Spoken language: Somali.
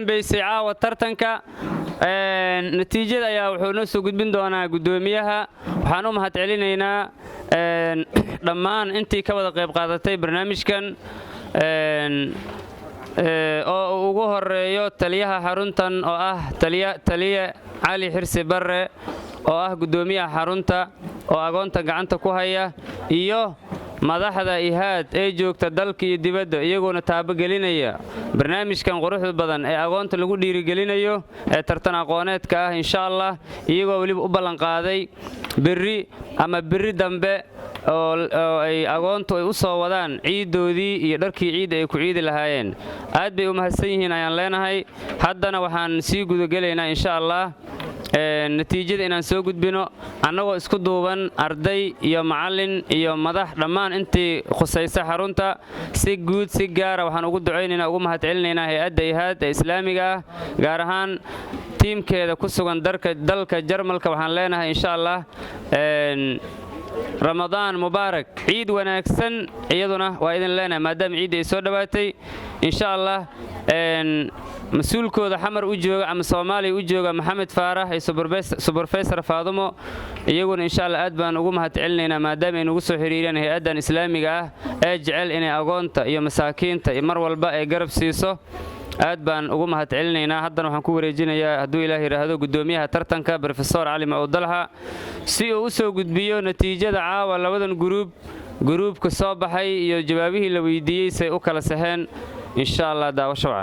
Dambeysay caawa tartanka natiijada ayaa wuxuu noo soo gudbin doonaa guddoomiyaha. Waxaan u mahad celinaynaa dhammaan intii ka wada qayb qaadatay barnaamijkan, oo uu ugu horeeyo taliyaha xaruntan oo ah taliye Cali Xirsi Barre, oo ah guddoomiyaha xarunta oo agoonta gacanta ku haya, iyo madaxda IHAD ee joogta dalka iyo dibadda, iyagoona taabagelinaya barnaamijkan quruxda badan ee agoonta lagu dhiirigelinayo ee tartan aqooneedka ah, insha Allah, iyagoo weliba u ballanqaaday berri ama berri dambe oo ay agoontu ay u soo wadaan ciiddoodii iyo dharkii ciidda ay ku ciidi lahaayeen. Aad bay u mahadsan yihiin ayaan leenahay. Haddana waxaan sii gudagelaynaa, insha Allah, natiijada inaan soo gudbino, annagoo isku duuban, arday iyo macallin iyo madax, dhammaan intii khusaysa xarunta. Si guud, si gaara waxaan ugu ducaynaynaa, ugu mahad celinaynaa hay-adda IHAD ee islaamiga ah, gaar ahaan tiimkeeda ku sugan dalka Jarmalka. Waxaan leenahay, insha Allah, Ramadaan mubaarak, ciid wanaagsan. Iyaduna waa idin leenahay, maadaama ciidda ay soo dhowaatay, insha Allah. Mas-uulkooda Xamar u jooga ama Soomaaliya u jooga, Maxamed Faarax iyo supervisor Faadumo, iyaguna insha Allah aad baan ugu mahad celinaynaa, maadaama ay nagu soo xiriireen hay-addan islaamiga ah ee jecel inay agoonta iyo masaakiinta iyo mar walba ay garab siiso. Aad baan ugu mahad celinaynaa. Haddana waxaan ku wareejinayaa, hadduu Ilaah yidhaahdo, guddoomiyaha tartanka, Brofesor Cali Macuud Dalxa, si uu u soo gudbiyo natiijada caawa labadan guruub, guruubka soo baxay iyo jawaabihii la weydiiyey say u kala saxeen, insha Allah. Daawasho wacan.